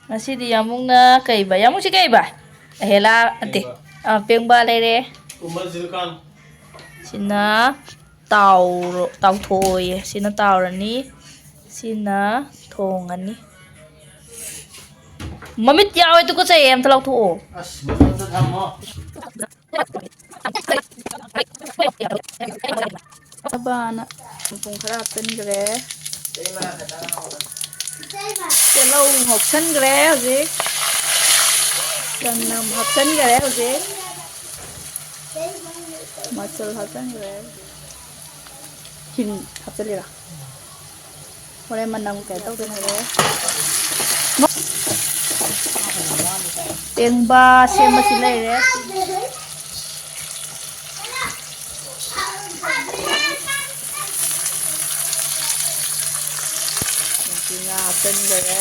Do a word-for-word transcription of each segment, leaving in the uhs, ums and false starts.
ꯉꯁꯤꯗꯤ ꯌꯥꯃꯨꯡꯅ ꯀꯩꯕ? ꯌꯥꯃꯨꯡꯁꯤ ꯀꯩꯕ? ꯑꯍꯦꯂꯥ ꯅꯠꯇꯦ꯫ ꯄꯦꯡꯕ꯫ ꯑꯥ, ꯄꯦꯡꯕ ꯂꯩꯔꯦ꯫ ꯎꯃꯔ ꯖꯤꯜꯀꯥꯟ꯫ ꯁꯤꯅ ꯇꯥꯎꯔꯣ-, ꯇꯥꯎꯊꯣꯛꯑꯣꯌꯦ꯫ ꯁꯤꯅ ꯇꯥꯎꯔꯅꯤ꯫ ꯁꯤꯅ ꯊꯣꯡꯉꯅꯤ꯫ ꯃꯃꯤꯠ ꯌꯥꯎꯋꯦ, ꯇꯨꯀꯠꯆꯩꯌꯦ, ꯑꯝꯇ ꯂꯧꯊꯣꯛꯑꯣ꯫ ꯑꯁ, ꯃꯊꯛꯇ ꯊꯝꯃꯣ꯫ ꯕꯥꯅ ꯊꯨꯝ ꯈꯔ ꯍꯥꯞꯆꯤꯟꯈ꯭ꯔꯦ꯫ ꯇꯤꯜꯍꯧ ꯉꯧꯁꯟꯈ꯭ꯔꯦ ꯍꯧꯖꯤꯛ꯫ ꯆꯅꯝ ꯍꯥꯞꯆꯤꯟꯈ꯭ꯔꯦ ꯍꯧꯖꯤꯛ꯫ ꯃꯆꯜ ꯍꯥꯞꯆꯤꯟꯈ꯭ꯔꯦ ꯍꯧꯖꯤꯛ꯫ ꯍꯤꯡ ꯍꯥꯞꯆꯤꯜꯂꯤꯔꯣ? ꯍꯣꯔꯦꯟ ꯃꯅꯝ ꯀꯩꯅꯣ ꯇꯧꯗꯅꯕ꯫ ꯄꯦꯡꯕ ꯁꯦꯝꯕꯁꯤ ꯂꯩꯔꯦ꯫ ꯍꯧꯖꯤꯛ ꯉꯥ ꯍꯥꯞꯆꯤꯟꯈꯔꯦ꯫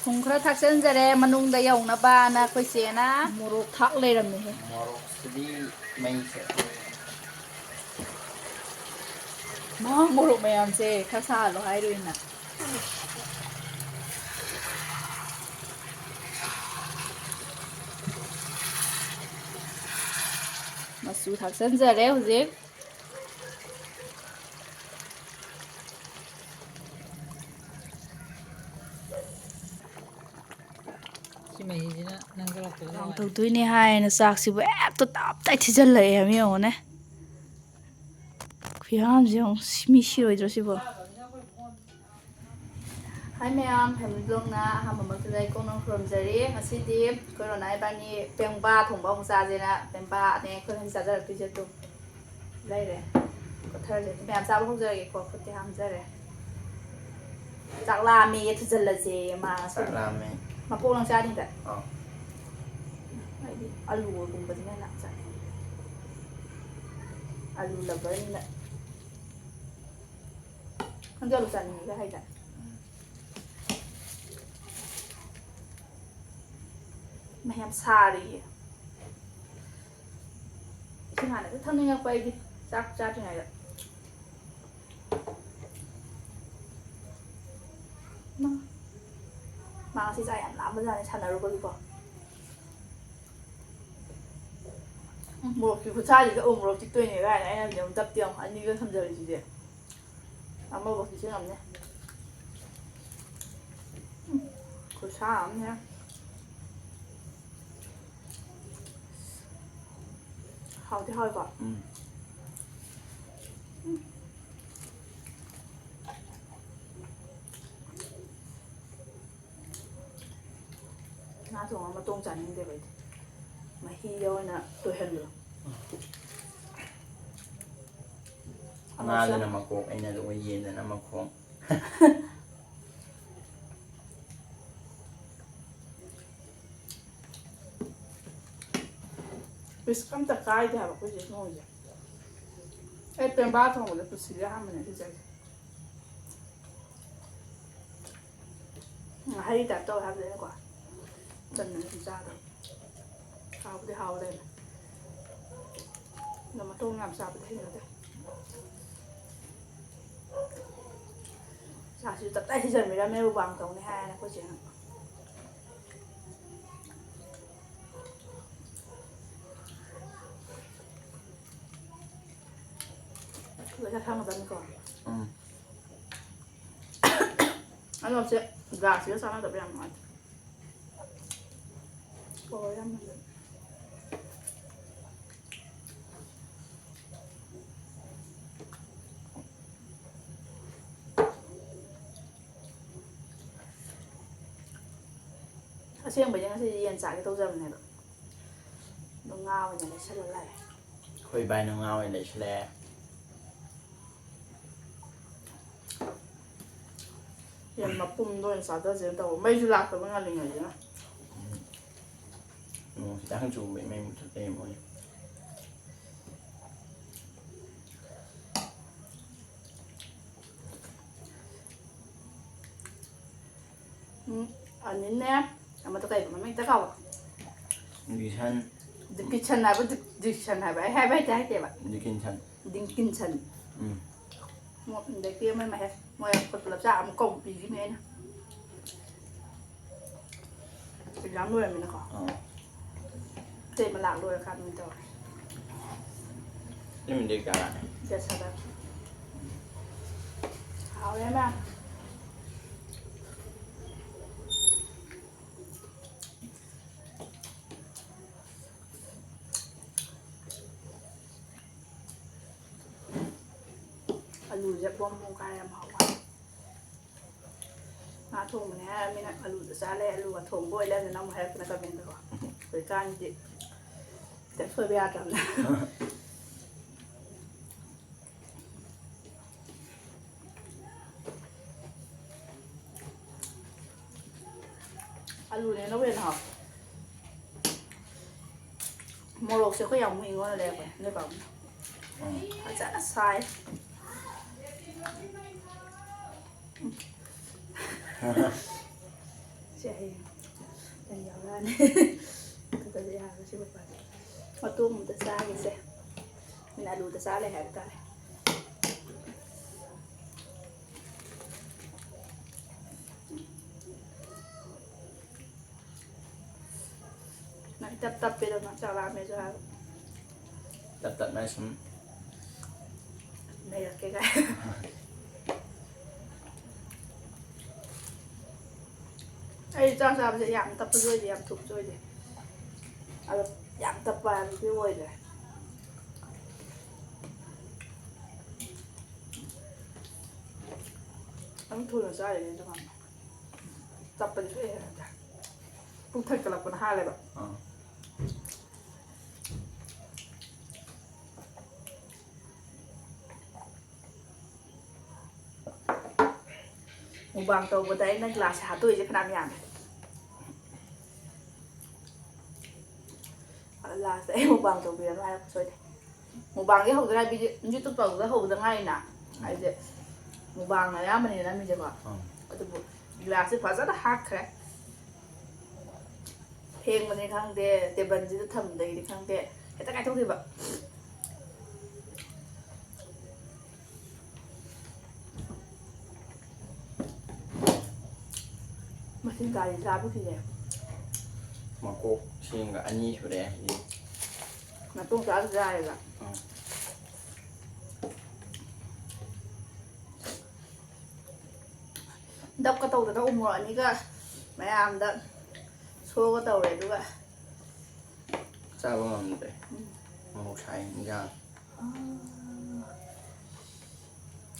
ꯊꯨꯝ ꯈꯔ ꯊꯥꯛꯆꯤꯟꯖꯔꯦ ꯃꯅꯨꯡꯗ ꯌꯧꯅꯕꯅ꯫ ꯑꯩꯈꯣꯏ ꯆꯦꯅ ꯃꯣꯔꯣꯛ ꯊꯥꯛ ꯂꯩꯔꯝꯃꯦꯍꯦ꯫ ꯃꯣꯔꯣꯛꯁꯤꯗꯤ ꯃꯩ ꯆꯠꯂꯦ꯫ ꯃꯥ ꯃꯣꯔꯣꯛ ꯃꯌꯥꯝꯁꯦ ꯈꯔ ꯁꯥꯍꯜꯂꯣ ꯍꯥꯏꯔꯣꯏꯅ꯫ ꯃꯆꯨ ꯊꯥꯛꯆꯟꯖꯔꯦ ꯍꯧꯖꯤꯛ꯫ ꯁꯤ ꯃꯍꯤꯁꯤꯅ ꯅꯪ ꯀꯥꯡ ꯇꯧꯗꯣꯏꯅꯦ ꯍꯥꯏꯅ ꯆꯥꯛꯁꯤꯕꯨ ꯍꯦꯛꯇ ꯇꯞ ꯇꯥꯏ ꯊꯤꯖꯤꯜꯂꯛꯑꯦ ꯍꯥꯏꯕ ꯌꯦꯡꯉꯨꯅꯦ꯫ ꯈꯨꯌꯥꯝꯁꯦ ꯌꯦꯡꯉꯨ, ꯁꯤ ꯃꯤ ꯁꯤꯔꯣꯏꯗ꯭ꯔꯣ ꯁꯤꯕꯣ? ꯍꯥꯏ ꯃꯌꯥꯝ, ꯐꯦꯃꯤꯂꯤ ꯕ꯭ꯂꯣꯛꯅ ꯑꯍꯥꯟꯕꯃꯛꯇꯗ ꯏꯀꯣꯛꯅ ꯈꯨꯔꯨꯝꯖꯔꯤ꯫ ꯉꯁꯤꯗꯤ ꯑꯩꯈꯣꯏ ꯔꯣꯅꯥ ꯏꯕꯥꯅꯤ ꯄꯦꯡꯕꯥ ꯊꯣꯡꯕ ꯑꯃꯨꯛ ꯆꯥꯁꯦꯅ ꯄꯦꯡꯕꯥꯅꯦ ꯑꯩꯈꯣꯏ ꯉꯁꯤ ꯆꯥꯖꯔꯛꯇꯣꯏꯁꯦ꯫ ꯑꯗꯨ ꯂꯩꯔꯦ꯫ ꯀꯣꯊꯔꯁꯦ꯫ ꯑꯗꯨ ꯃꯌꯥꯝ ꯆꯥꯕ ꯍꯧꯖꯔꯒꯦꯀꯣ꯫ ꯈꯨꯠꯇꯤ ꯍꯥꯝꯖꯔꯦ꯫ ꯆꯥꯛ ꯂꯥꯝꯃꯦꯌꯦ, ꯊꯨꯖꯜꯂꯁꯦꯌꯦ ꯃꯥ ꯉꯁꯤꯗꯤ꯫ ꯆꯥꯛ ꯂꯥꯝꯃꯦ꯫ ꯃꯀꯣꯛ ꯅꯪ ꯆꯥꯅꯤꯗ? ꯑꯧ꯫ ꯑꯩꯗꯤ ꯑꯂꯨꯒꯨꯝꯕꯁꯤꯅ ꯍꯦꯟꯅ ꯆꯥꯅꯤꯡꯉꯦ꯫ ꯑꯂꯨ ꯂꯕꯔꯅꯤꯅ꯫ ꯅꯪꯁꯨ ꯑꯂꯨ ꯆꯥꯅꯤꯡꯉꯦꯒ ꯍꯥꯏꯗꯥꯏ? ꯎꯝ꯫ ꯃꯍꯤ ꯌꯥꯝ ꯁꯥꯔꯤꯌꯦ꯫ ꯏꯁꯤꯡ ꯍꯥꯟꯅ ꯍꯦꯛꯇ ꯊꯛꯅꯤꯡꯉꯛꯄ ꯑꯩꯗꯤ ꯆꯥꯛ ꯆꯥꯗ꯭ꯔꯤꯉꯩꯗ꯫ ꯃꯥ꯫ ꯃꯥ ꯉꯁꯤ ꯆꯥꯛ ꯌꯥꯝ ꯂꯥꯝꯕꯖꯥꯠꯅꯤ ꯁꯥꯟꯅꯔꯨꯕꯒꯤꯀꯣ꯫ ꯎꯝ, ꯃꯣꯔꯣꯛꯀꯤ ꯈꯨꯠꯁꯥꯁꯤꯒ ꯎ ꯃꯣꯔꯣꯛ ꯆꯤꯛꯇꯣꯏꯅꯦ ꯀꯥꯏꯅ ꯑꯩꯅ ꯌꯦꯡꯉꯨ ꯗꯞꯇꯤ ꯌꯦꯡꯉꯨ ꯑꯅꯤꯒ ꯊꯝꯖꯜꯂꯤꯁꯤꯗꯤ꯫ ꯑꯃꯐꯧꯗꯤ ꯁꯤ ꯉꯝꯅꯤ꯫ ꯎꯝ, ꯈꯨꯠꯁꯥ ꯑꯃꯅꯦ꯫ ꯍꯥꯎꯗꯤ ꯍꯥꯎꯋꯦꯀꯣ? ꯎꯝ꯫ ꯉꯥ ꯊꯣꯡꯕ ꯃꯇꯣꯡ ꯆꯥꯅꯤꯡꯗꯦꯕ ꯑꯩꯗꯤ꯫ ꯃꯍꯤꯗ ꯑꯣꯏꯅ ꯇꯣꯏꯍꯟꯕꯗꯣ꯫ ꯉꯥꯗꯨꯅ ꯃꯀꯣꯛ, ꯑꯩꯅ ꯑꯗꯨꯒ ꯌꯦꯟꯗꯨꯅ ꯃꯈꯣꯡ꯫ ꯄꯤꯁ ꯑꯝꯇ ꯀꯥꯏꯗꯦ ꯍꯥꯏꯕ ꯑꯩꯈꯣꯏ ꯆꯦ ꯊꯣꯡꯕꯁꯦ꯫ ꯑꯩ ꯄꯦꯡꯕꯥ ꯊꯣꯡꯕꯗ ꯄꯨꯟꯁꯤꯒꯤ ꯑꯍꯥꯟꯕꯅꯦ ꯁꯤ ꯆꯥꯏꯁꯦ꯫ ꯉꯥꯍꯩ ꯇꯥꯏꯞ ꯇꯧꯋꯦ ꯍꯥꯏꯕꯗꯨꯗ ꯑꯩꯅꯀꯣ ꯆꯝꯅ ꯁꯨꯝ ꯆꯥꯗꯕ꯫ ꯍꯥꯎꯕꯨꯗꯤ ꯍꯥꯎ ꯂꯩꯔꯝꯃꯦ꯫ ꯑꯗꯣ ꯃꯇꯣꯡ ꯌꯥꯝ ꯆꯥꯕꯗꯤ ꯍꯩꯅꯗꯦ꯫ ꯆꯥꯛꯁꯤꯁꯨ ꯇꯞꯇꯥꯏ ꯊꯤꯖꯤꯟꯕꯤꯔꯝꯃꯦ ꯃꯨꯛꯕꯥꯡ ꯇꯧꯅꯤ ꯍꯥꯏꯅ ꯑꯩꯈꯣꯏ ꯆꯦꯅ꯫ ꯂꯣꯏꯅ ꯈꯪꯒꯗꯕꯅꯤꯀꯣ꯫ ꯎꯝ꯫ ꯑꯗꯣ ꯁꯦ ꯒ꯭ꯂꯥꯁꯁꯤꯒ ꯆꯥꯟꯅꯗꯕ ꯌꯥꯝ ꯅꯨꯡꯉꯥꯏꯇꯦ꯫ ꯑꯣ ꯌꯥꯝ ꯃꯨꯟꯂꯦ꯫ ꯑꯁꯦꯡꯕꯩꯗꯤ ꯉꯁꯤ ꯌꯦꯟ ꯆꯥꯒꯦ ꯇꯧꯖꯕꯅꯦꯕ꯫ ꯑꯗꯣ ꯉꯥ ꯑꯣꯏꯅ ꯂꯩꯁꯜꯂ ꯂꯥꯛꯑꯦ꯫ ꯑꯩꯈꯣꯏ ꯏꯕꯥꯏꯅ ꯉꯥ ꯑꯣꯏꯅ ꯂꯩꯁꯜꯂꯛꯑꯦ꯫ ꯌꯦꯟ ꯃꯄꯨꯝꯗꯣ ꯑꯣꯏꯅ ꯆꯥꯖꯁꯦꯅ ꯇꯧꯕ꯫ ꯃꯩꯁꯨ ꯂꯥꯛꯇꯕ ꯉꯜꯂꯤꯉꯩꯗꯅ꯫ ꯅꯣꯡ ꯈꯤꯇꯪ ꯆꯨꯕꯩ ꯃꯩ ꯃꯨꯊꯠꯄꯩ ꯃꯣꯏ꯫ ꯎꯝ, ꯑꯅꯤꯅꯦ, ꯑꯃꯗꯣ ꯀꯩꯕ ꯃꯃꯤꯡ ꯍꯦꯛꯇ ꯀꯥꯎꯕ꯫ ꯗꯤꯁꯟ꯫ ꯗꯤꯀꯤꯁꯟ ꯍꯥꯏꯕ, ꯗꯤꯛ-, ꯗꯤꯛꯁꯟ ꯍꯥꯏꯕ꯫ ꯑꯩ ꯍꯥꯏꯕ ꯍꯩꯇꯦ ꯍꯥꯏꯇꯦꯕ꯫ ꯗꯤꯀꯤꯟꯁꯟ꯫ ꯗꯤꯡꯀꯤꯟꯁꯟ꯫ ꯎꯝ꯫ ꯃꯣ-, ꯑꯗꯒꯤ ꯑꯃ ꯃꯍꯦꯁ꯫ ꯃꯣꯏ ꯑꯩꯈꯣꯏ ꯄꯨꯂꯞ ꯆꯥ ꯑꯃ ꯀꯧꯕ ꯄꯤꯈꯤꯕꯅꯦ ꯑꯩꯅ꯫ ꯑꯦꯛꯖꯥꯝ ꯂꯣꯏꯔꯝꯃꯤꯅꯀꯣ꯫ ꯑꯥ꯫ ꯑꯇꯩ ꯃꯅꯥꯛ ꯂꯣꯏꯔꯀꯥꯟꯗ ꯑꯣꯏꯅ ꯇꯧꯔꯦ꯫ ꯁꯤꯃꯗꯤ ꯀꯌꯥ? Date seven. ꯍꯥꯎꯔꯦ ꯃꯌꯥꯝ꯫ ꯑꯂꯨꯁꯦ ꯕꯣꯝ ꯕꯣꯝ ꯀꯥꯏ ꯌꯥꯝ ꯍꯥꯎꯕ꯫ ꯉꯥ ꯊꯣꯡꯕꯅꯦ ꯍꯥꯏꯔꯃꯤꯅ ꯑꯂꯨꯗ ꯆꯥ ꯂꯩ꯫ ꯑꯂꯨꯒ ꯊꯣꯡꯕ ꯑꯣꯏ ꯂꯩꯔꯝꯗꯅ ꯑꯃꯨꯛ ꯍꯥꯏꯔꯛꯇꯅ ꯀꯃꯦꯟꯗꯀꯣ꯫ ꯍꯧꯖꯤꯛꯀꯥꯟꯗꯤ ꯈꯤꯇꯪ ꯁꯣꯏꯕ ꯌꯥꯗ꯭ꯔꯕꯅꯦ꯫ ꯑꯂꯨꯅꯦꯅꯕꯨ ꯍꯦꯟꯅ ꯍꯥꯎ꯫ ꯃꯣꯔꯣꯛꯁꯦ ꯑꯩꯈꯣꯏ ꯌꯥꯝ ꯃꯨꯏꯉꯣꯟꯗ ꯂꯩꯔꯛꯄꯅꯦ ꯅꯣꯏ ꯄꯥꯕꯨꯡꯅ꯫ ꯎꯝ꯫ ꯐꯖꯅ ꯁꯥꯏ꯫ ꯁꯦ ꯍꯌꯦꯡ ꯀꯩ ꯌꯥꯎꯔꯛꯑꯅꯤ꯫ ꯑꯗꯨꯗꯤ ꯌꯥꯔꯣꯏ ꯁꯤ ꯃꯄꯥꯁꯦ꯫ ꯃꯇꯣꯡ ꯑꯝꯇ ꯆꯥꯒꯦꯁꯦ꯫ ꯃꯤꯅ ꯑꯂꯨꯗ ꯆꯥ ꯂꯩ ꯍꯥꯏꯕ ꯇꯥꯔꯦ꯫ ꯅꯪ ꯏꯇꯞ ꯇꯞꯄꯦꯗ ꯅꯪ ꯆꯥꯛ ꯂꯥꯝꯃꯦꯁꯨ ꯍꯥꯏꯔꯣ꯫ ꯇꯞ ꯇꯞꯅ ꯁꯨꯝ ꯂꯩꯔꯛꯀꯦ ꯀꯥꯏ꯫ ꯑꯩ ꯆꯥꯛ ꯆꯥꯕꯁꯦ ꯌꯥꯝ ꯇꯞꯄꯁꯨ ꯑꯣꯏꯗꯦ, ꯌꯥꯝ ꯊꯨꯕꯁꯨ ꯑꯣꯏꯗꯦ꯫ ꯑꯗꯣ ꯌꯥꯝ ꯇꯞꯄ ꯍꯥꯏꯕꯗꯨꯗꯤ ꯑꯣꯏꯗ꯭ꯔꯦ꯫ ꯑꯗꯨꯝ ꯊꯨꯅ ꯆꯥꯔꯤꯅꯦ ꯑꯗꯨꯃꯥꯏꯅ꯫ ꯇꯞꯄꯗꯤ ꯁꯨꯛꯍꯩ ꯍꯩꯅꯗꯦ꯫ ꯄꯨꯛ ꯊꯟꯒꯠꯂꯛꯄꯅ ꯍꯥꯜꯂꯦꯕ꯫ ꯑꯥ꯫ ꯃꯨꯛꯕꯥꯡ ꯇꯧꯕꯗ ꯑꯩꯅ ꯒ꯭ꯂꯥꯁꯁꯦ ꯍꯥꯠꯇꯣꯛꯏꯁꯦ ꯐꯅꯌꯥꯝ ꯌꯥꯝꯃꯦ꯫ ꯑꯗꯣ ꯂꯥꯁꯇ ꯑꯩ ꯃꯨꯛꯕꯥꯡ ꯇꯧꯕꯤꯔꯅꯨ ꯍꯥꯏꯔꯛꯄ ꯁꯣꯏꯗꯦ꯫ ꯃꯨꯛꯕꯥꯡꯗꯤ ꯍꯧꯗ ꯉꯥꯏ, ꯚꯤꯗꯤꯑꯣ, YouTube ꯇꯧꯕꯗ ꯍꯧꯕꯗ ꯉꯥꯏꯔꯤꯅ꯫ ꯑꯩꯁꯦ ꯃꯨꯛꯕꯥꯡꯅ ꯑꯌꯥꯝꯕꯅꯦ ꯅꯝꯃꯤꯁꯦꯀꯣ꯫ ꯑꯥ꯫ ꯑꯗꯨꯕꯨ ꯒ꯭ꯂꯥꯁꯁꯦ ꯐꯖꯅ ꯍꯥꯠꯈ꯭ꯔꯦ꯫ ꯐꯦꯡꯕꯅꯤ ꯈꯪꯗꯦ, ꯇꯦꯕꯜꯁꯤꯗ ꯊꯝꯕꯗꯒꯤꯗꯤ ꯈꯪꯗꯦ, ꯍꯦꯛꯇ ꯀꯥꯏꯊꯣꯛꯈꯤꯕ꯫ ꯃꯁꯤꯡ ꯒꯥꯔꯤ ꯆꯥꯕꯁꯤꯅꯦ ꯃꯀꯣꯛ ꯁꯦꯝꯒ ꯑꯅꯤ ꯁꯨꯔꯦ ꯍꯧꯖꯤꯛ꯫ ꯃꯇꯨꯡ ꯆꯥꯁꯨ ꯆꯥꯔꯦꯕ꯫ ꯎꯝ꯫ ꯗꯞꯀ ꯇꯧꯗꯅ ꯎꯃꯣꯔꯣꯛ ꯑꯅꯤꯒ ꯃꯌꯥꯝꯗ ꯁꯣꯒ ꯇꯧꯔꯦ ꯑꯗꯨꯒ꯫ ꯆꯥꯕ ꯉꯝꯗ꯭ꯔꯦ꯫ ꯃꯣꯔꯣꯛ ꯁꯥꯏ ꯏꯟꯖꯥꯡ꯫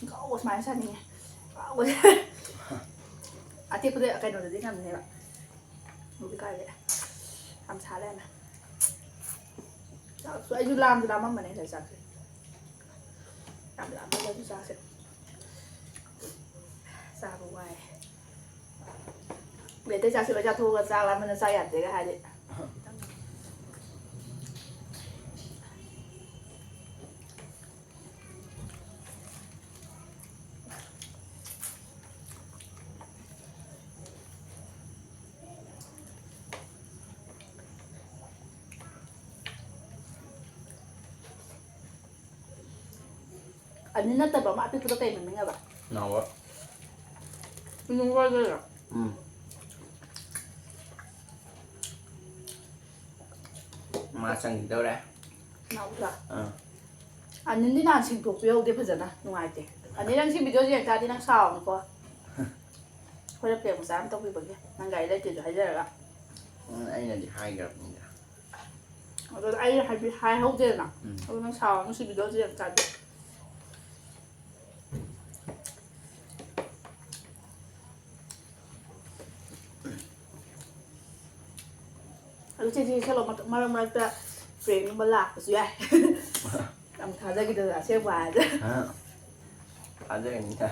ꯒꯥꯎ ꯁꯨꯃꯥꯏꯅ ꯆꯥꯅꯤꯡꯉꯦ꯫ ꯒꯥꯎ꯫ ꯑꯇꯦꯛꯄꯗ ꯀꯩꯅꯣꯗꯗꯤ ꯉꯝꯅꯦꯕ꯫ ꯍꯧꯖꯤꯛ ꯀꯥꯏꯗꯤ ꯌꯥꯝ ꯁꯥ ꯂꯩꯔꯝꯃꯦ꯫ ꯆꯥꯛꯁꯨ ꯑꯩꯁꯨ ꯂꯥꯝꯁꯨ ꯂꯥꯝꯃꯝꯕꯅꯦ ꯉꯁꯥꯏ ꯆꯥꯛꯁꯦ꯫ ꯌꯥꯝ ꯂꯥꯝꯃꯜꯂꯁꯨ ꯆꯥꯛꯁꯦ꯫ ꯆꯥꯕ ꯋꯥꯏ꯫ ꯄ꯭ꯂꯦꯠꯇꯩ ꯆꯥꯁꯤꯜꯂ ꯆꯥꯊꯣꯛꯑꯒ ꯆꯥꯛ ꯂꯥꯝꯃꯟꯅ ꯆꯥ ꯌꯥꯗꯦꯒ ꯍꯥꯏꯗꯤ꯫ ꯑꯅꯤ ꯅꯠꯇꯕ ꯑꯃ ꯑꯄꯤꯛꯄꯗꯣ ꯀꯩ ꯃꯃꯤꯡ ꯍꯥꯏꯕ? ꯅꯥꯎꯕ꯫ ꯅꯨꯡꯒꯣꯏꯗꯣꯏꯔꯣ? ꯎꯝ꯫ ꯃꯥ ꯆꯪꯈꯤꯗꯧꯔꯦ꯫ ꯅꯥꯎꯕꯗꯣ? ꯑꯥ꯫ ꯑꯅꯤꯟꯗꯤ ꯅꯍꯥꯟ ꯁꯦꯡꯗꯣꯛꯄꯤꯍꯧꯗꯦ ꯐꯖꯅ, ꯅꯨꯡꯉꯥꯏꯇꯦ꯫ ꯑꯅꯤ, ꯅꯪ ꯁꯤ ꯚꯤꯗꯤꯑꯣꯁꯦ ꯌꯦꯡ ꯇꯥꯔꯗꯤ ꯅꯪ ꯁꯥꯎꯔꯅꯨꯀꯣ꯫ ꯑꯩꯈꯣꯏꯅ ꯄ꯭ꯔꯦꯡ ꯃꯆꯥ ꯑꯃ ꯇꯧꯕꯤꯕꯒꯤ ꯅꯪ ꯒꯥꯔꯤ ꯂꯩꯇꯦꯁꯨ ꯍꯥꯏꯖꯔꯒ꯫ ꯎꯝ, ꯑꯩꯅꯗꯤ ꯍꯥꯏꯈ꯭ꯔꯕꯅꯤꯗ꯫ ꯑꯗꯣ ꯑꯩ ꯍꯥꯏꯕꯤ-, ꯍꯥꯏꯍꯧꯗꯦꯗꯅ꯫ ꯎꯝ꯫ ꯑꯗꯨ ꯅꯪ ꯁꯥꯎꯔꯅꯨ ꯁꯤ ꯚꯤꯗꯤꯑꯣꯁꯦ ꯌꯦꯡ ꯇꯥꯔꯗꯤ꯫ ꯑꯗꯨ ꯆꯦꯆꯦ ꯁꯦꯂꯣ ꯃꯔꯛ ꯃꯔꯛꯇ ꯄ꯭ꯔꯦꯡꯒꯨꯝꯕ ꯂꯥꯛꯄꯁꯨ ꯌꯥꯏ꯫ ꯌꯥꯝ ꯊꯥꯖꯈꯤꯗꯅ ꯑꯁꯦꯡꯕ ꯍꯥꯏꯔꯗꯤ꯫ ꯍꯥ? ꯊꯥꯖꯒꯅꯤꯗ꯫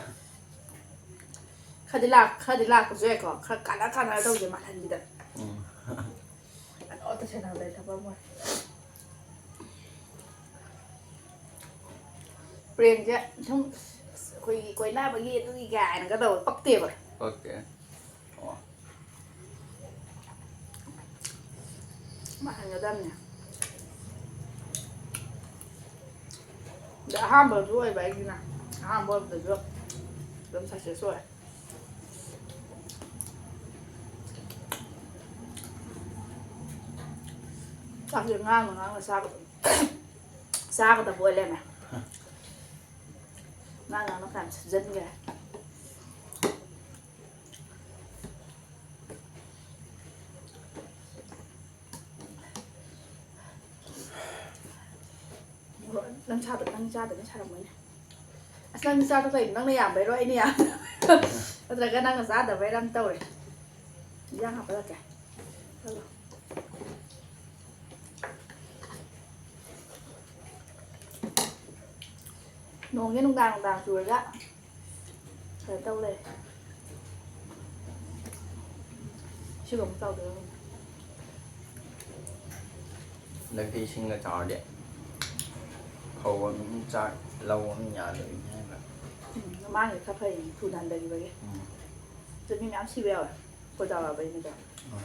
ꯈꯔꯗꯤ ꯂꯥꯛ-, ꯈꯔꯗꯤ ꯂꯥꯛꯄꯁꯨ ꯌꯥꯏꯀꯣ꯫ ꯈꯔ ꯀꯥꯟꯅ ꯀꯥꯟꯅꯔ ꯇꯧꯁꯦ ꯃꯥꯜꯍꯟꯕꯤꯗ꯫ ꯎꯝ꯫ ꯀꯩꯅꯣ ꯇꯧꯁꯟꯅꯕꯗ ꯊꯕꯛ ꯑꯃ ꯑꯣꯏ꯫ ꯄ꯭ꯔꯦꯡꯁꯦ ꯁꯨꯝ ꯑꯩꯈꯣꯏꯒꯤ ꯀꯣꯏꯅꯕꯒꯤ ꯑꯗꯨꯒꯤ ꯀꯥꯏꯅꯒ ꯇꯧꯕ ꯄꯛꯇꯦꯕ꯫ ꯑꯣꯀꯦ꯫ ꯑꯣ꯫ ꯃꯥꯟꯍꯟꯒꯗꯕꯅꯦ꯫ ꯑꯗ ꯑꯍꯥꯟꯕꯁꯨ ꯑꯣꯏꯕ ꯑꯩꯒꯤꯅ꯫ ꯑꯍꯥꯟꯕ ꯑꯣꯏꯕꯗꯁꯨ ꯑꯗꯨꯝ ꯁꯛꯁꯦꯁ ꯑꯣꯏ꯫ ꯆꯥꯛꯁꯦ ꯉꯥꯡꯅ ꯉꯥꯡꯅ ꯆꯥꯒꯗꯕ, ꯆꯥꯒꯗꯕ ꯑꯣꯏ ꯂꯩꯔꯝꯃꯦ꯫ ꯉꯥꯡ ꯉꯥꯡꯅ ꯐꯅꯌꯥꯝ ꯁꯨꯖꯟꯈ꯭ꯔꯦ꯫ ꯅꯪ ꯆꯥꯗ-, ꯅꯪ ꯆꯥꯗꯕꯅꯤ ꯁꯥꯔꯝꯃꯣꯏꯅꯦ꯫ ꯑꯁ, ꯅꯪꯗꯤ ꯆꯥꯗꯣ ꯀꯩꯅꯣ? ꯅꯪꯅ ꯌꯥꯝꯕꯩꯔꯣ, ꯑꯩꯅ ꯌꯥꯝ-, ꯅꯠꯇ꯭ꯔꯒ ꯅꯪꯅ ꯆꯥꯗꯕꯩꯔ ꯑꯃ ꯇꯧꯔꯦ꯫ ꯏꯟꯖꯥꯡ ꯍꯥꯞꯄꯗ ꯀꯌꯥ? ꯆꯠꯂꯣ꯫ ꯅꯣꯡꯁꯦ ꯅꯨꯡꯗꯥꯡ ꯅꯨꯡꯗꯥꯡ ꯆꯨꯔꯒ ꯀꯩꯅꯣ ꯇꯧ ꯂꯩꯔꯦ꯫ ꯁꯤꯒ ꯑꯃꯨꯛ ꯇꯧꯗꯣꯏꯔꯣ? ꯍꯟꯗꯛꯇꯤ ꯏꯁꯤꯡꯒ ꯆꯥꯎꯔꯗꯤ ꯐꯧ ꯑꯗꯨꯝ ꯆꯥ-, ꯂꯧ ꯑꯗꯨꯝ ꯌꯥꯗꯕꯅꯤ ꯍꯥꯏꯕ꯫ ꯎꯝ, ꯃꯃꯥꯡꯒꯤ ꯈꯔ ꯐꯩ, ꯊꯨꯅ ꯍꯟꯊꯈꯤꯕꯒꯤ꯫ ꯎꯝ꯫ ꯑꯗꯨ ꯃꯤ ꯃꯌꯥꯝ ꯁꯤꯕ ꯌꯥꯎꯋꯦ, ꯈꯣꯏꯗꯥꯎ ꯌꯥꯕꯩꯅꯤꯗꯣ꯫ ꯎꯝ꯫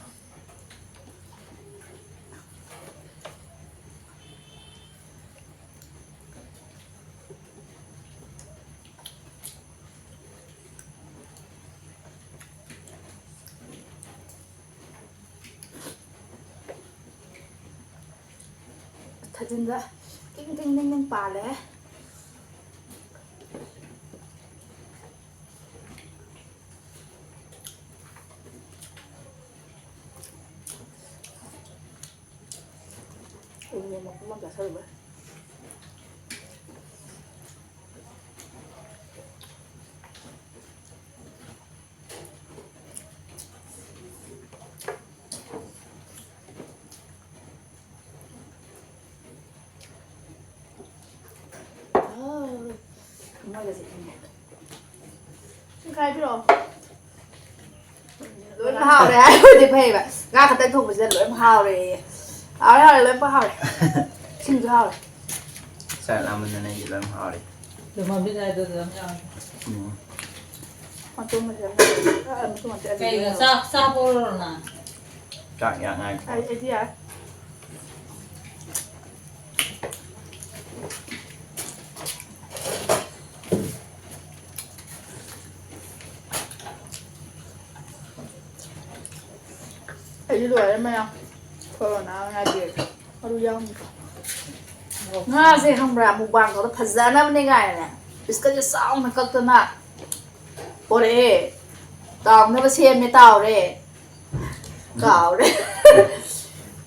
ꯊꯥꯖꯤꯟꯗ ꯇꯤꯡ ꯇꯤꯡ ꯇꯤꯡ ꯇꯤꯡ ꯄꯥꯜꯂꯦ꯫ ꯎ ꯃꯣꯔꯣꯛ ꯃꯀꯨ ꯑꯃ ꯆꯥꯁꯜꯂꯨꯕꯩ꯫ ꯊꯃꯣꯏꯒꯁꯦ ꯏꯪꯉꯦ꯫ ꯁꯤ ꯈꯥꯏꯕꯤꯔꯛꯑꯣ꯫ ꯂꯣꯏꯅ ꯍꯥꯎꯔꯦ ꯍꯥꯏꯕꯗꯤ ꯐꯩꯕ꯫ ꯉꯥ ꯈꯛꯇꯪ ꯊꯣꯡꯕꯁꯤꯗ ꯂꯣꯏꯅ ꯍꯥꯎꯔꯦꯌꯦ꯫ ꯍꯥꯎꯔꯦ, ꯍꯥꯎꯔꯦ, ꯂꯣꯏꯅꯃꯛ ꯍꯥꯎꯔꯦ꯫ ꯏꯁꯤꯡꯁꯨ ꯍꯥꯎꯔꯦ꯫ ꯆꯥꯛ ꯂꯥꯝꯃꯟꯗꯅ ꯑꯩꯗꯤ ꯂꯣꯏꯅ ꯍꯥꯎꯔꯦ꯫ ꯂꯨꯍꯣꯡꯕꯤꯗ ꯍꯥꯏꯗꯨꯗ ꯑꯗꯨꯝ ꯌꯥꯎꯔꯦ꯫ ꯎꯝ꯫ ꯃꯇꯨꯝ ꯃꯇꯨꯝ꯫ ꯑ, ꯃꯇꯨꯝ ꯃꯇꯨꯝ꯫ ꯀꯩꯒ ꯆꯥꯛ ꯆꯥꯕ ꯑꯣꯏꯔꯣ ꯅꯪ? ꯆꯥꯛ ꯌꯥꯝ ꯉꯥꯏ꯫ ꯑꯩ, ꯑꯩꯗꯤ ꯌꯥꯔꯦ꯫ ꯑꯩꯗꯤ ꯂꯣꯏꯔꯦ ꯃꯌꯥꯝ꯫ ꯀꯣꯔꯣꯅꯥ ꯉꯥꯏꯕꯤꯔꯦ꯫ ꯃꯔꯨ ꯌꯥꯎꯅꯤꯀꯣ꯫ ꯉꯥꯁꯦ ꯈꯪꯕ꯭ꯔꯥ, ꯃꯨꯛꯕꯥꯡ ꯇꯧꯕꯗ ꯐꯖꯅꯕꯅꯦ ꯀꯥꯏꯅꯅꯦ, ꯄꯤꯁꯀꯁꯦ ꯆꯥꯎꯅ ꯀꯛꯇꯅ ꯄꯣꯔꯛꯑꯦ꯫ ꯇꯥꯎꯅꯕ ꯁꯦꯝꯃꯦ, ꯇꯥꯎꯔꯦ꯫ ꯀꯥꯎꯔꯦ꯫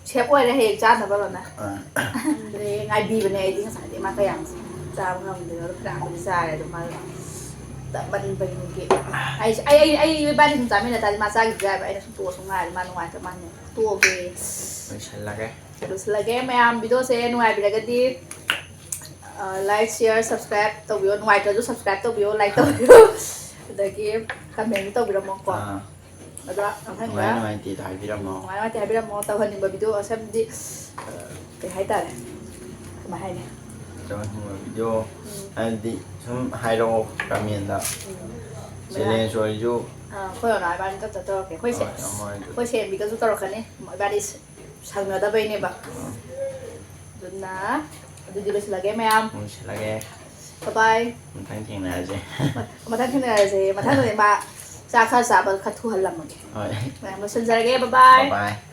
ꯁꯦꯞ ꯑꯣꯏꯔꯦ ꯍꯌꯦꯡ ꯆꯥꯅꯕ ꯂꯣꯏꯅ꯫ ꯑꯥ꯫ ꯈꯪꯗ꯭ꯔꯦ, ꯉꯥꯏꯕꯤꯕꯅꯦ ꯑꯩꯗꯤ ꯉꯁꯥꯏꯗꯤ ꯃꯥ ꯀꯌꯥꯝ ꯆꯥꯕ ꯉꯝꯗꯣꯏꯅꯣ, ꯐꯅꯌꯥꯝꯕꯨꯗꯤ ꯆꯥꯔꯦ ꯑꯗꯣ ꯃꯥ ꯇꯞꯃꯟꯕꯒꯤ꯫ ꯑꯩꯁꯨ, ꯑꯩ, ꯑꯩ, ꯑꯩ ꯏꯕꯥꯅꯤ ꯁꯨꯝ ꯆꯥꯃꯤꯟꯅ ꯇꯥꯔꯗꯤ ꯃꯥ ꯆꯥꯈꯤꯕꯁꯨ ꯌꯥꯏꯕ, ꯑꯩꯅ ꯁꯨꯝ ꯇꯣꯛꯑꯁꯨ ꯉꯥꯏꯔꯗꯤ ꯃꯥ ꯅꯨꯡꯉꯥꯏꯇꯕ ꯃꯥꯜꯂꯦ꯫ ꯇꯣꯛꯑꯒꯦ꯫ ꯂꯣꯏꯁꯜꯂꯒꯦ꯫ ꯂꯣꯏꯁꯤꯜꯂꯒꯦ꯫ ꯃꯌꯥꯝ ꯚꯤꯗꯤꯑꯣꯁꯦ ꯅꯨꯡꯉꯥꯏꯕꯤꯔꯒꯗꯤ, ꯑ, like, share, subscribe ꯇꯧꯕꯤꯌꯣ꯫ ꯅꯨꯡꯉꯥꯏꯇ꯭ꯔꯁꯨ subscribe ꯇꯧꯕꯤꯌꯣ, like ꯇꯧꯕꯤꯌꯣ꯫ ꯑꯗꯒꯤ comment ꯇꯧꯕꯤꯔꯝꯃꯣꯀꯣ꯫ ꯑꯥ꯫ ꯑꯗꯣ ꯃꯊꯪꯗ ꯅꯨꯡꯉꯥꯏ ꯅꯨꯡꯉꯥꯏꯇꯦꯗꯣ ꯍꯥꯏꯕꯤꯔꯝꯃꯣ꯫ ꯅꯨꯡꯉꯥꯏ ꯅꯨꯡꯉꯥꯏꯇꯦ ꯍꯥꯏꯕꯤꯔꯝꯃꯣ꯫ ꯇꯧꯍꯟꯅꯤꯡꯕ ꯚꯤꯗꯤꯑꯣ ꯑꯁꯦ ꯍꯥꯏꯕꯗꯤ, ꯑ, ꯀꯩ ꯍꯥꯏꯇꯥꯔꯦ? ꯀꯃꯥꯏ ꯍꯥꯏꯅꯤ? ꯇꯧꯍꯟꯅꯤꯡꯕ ꯚꯤꯗꯤꯑꯣ ꯎꯝ꯫ ꯍꯥꯏꯕꯗꯤ ꯁꯨꯝ ꯍꯥꯏꯔꯛꯑꯣ comment꯫ ꯎꯝ꯫ Challenge ꯑꯣꯏꯔꯁꯨ꯫ ꯑꯥ, ꯑꯩꯈꯣꯏ ꯃꯃꯥ ꯏꯕꯥꯅꯤ ꯇꯞ ꯇꯞ ꯇꯧꯔꯛꯀꯦ꯫ ꯑꯩꯈꯣꯏ ꯁꯦ-, ꯍꯣꯏ, ꯑꯃ ꯑꯣꯏꯔꯁꯨ꯫ ꯑꯩꯈꯣꯏ ꯁꯦꯝꯕꯤꯒꯁꯨ ꯇꯧꯔꯛꯀꯅꯤ꯫ ꯏꯕꯥꯅꯤ ꯁ-, ꯁꯪꯅꯗꯕꯩꯅꯦꯕ꯫ ꯎꯝ꯫ ꯑꯗꯨꯅ ꯑꯗꯨꯗꯤ ꯂꯣꯏꯁꯤꯜꯂꯒꯦ ꯃꯌꯥꯝ꯫ ꯂꯣꯏꯁꯤꯜꯂꯒꯦ꯫ Bye bye꯫ ꯃꯊꯪ ꯊꯦꯡꯅꯔꯁꯦ꯫ ꯃ-, ꯃꯊꯪ ꯊꯦꯡꯅꯔꯁꯦ꯫ ꯃꯊꯪꯗꯗꯤ ꯃꯥ ꯆꯥꯛ ꯈꯔ ꯆꯥꯕ ꯈꯔ ꯊꯨꯍꯜꯂꯝꯃꯒꯦ꯫ ꯍꯣꯏ꯫ ꯃꯌꯥꯝ ꯂꯣꯏꯁꯤꯟꯖꯔꯒꯦ꯫ Bye bye꯫ Bye bye꯫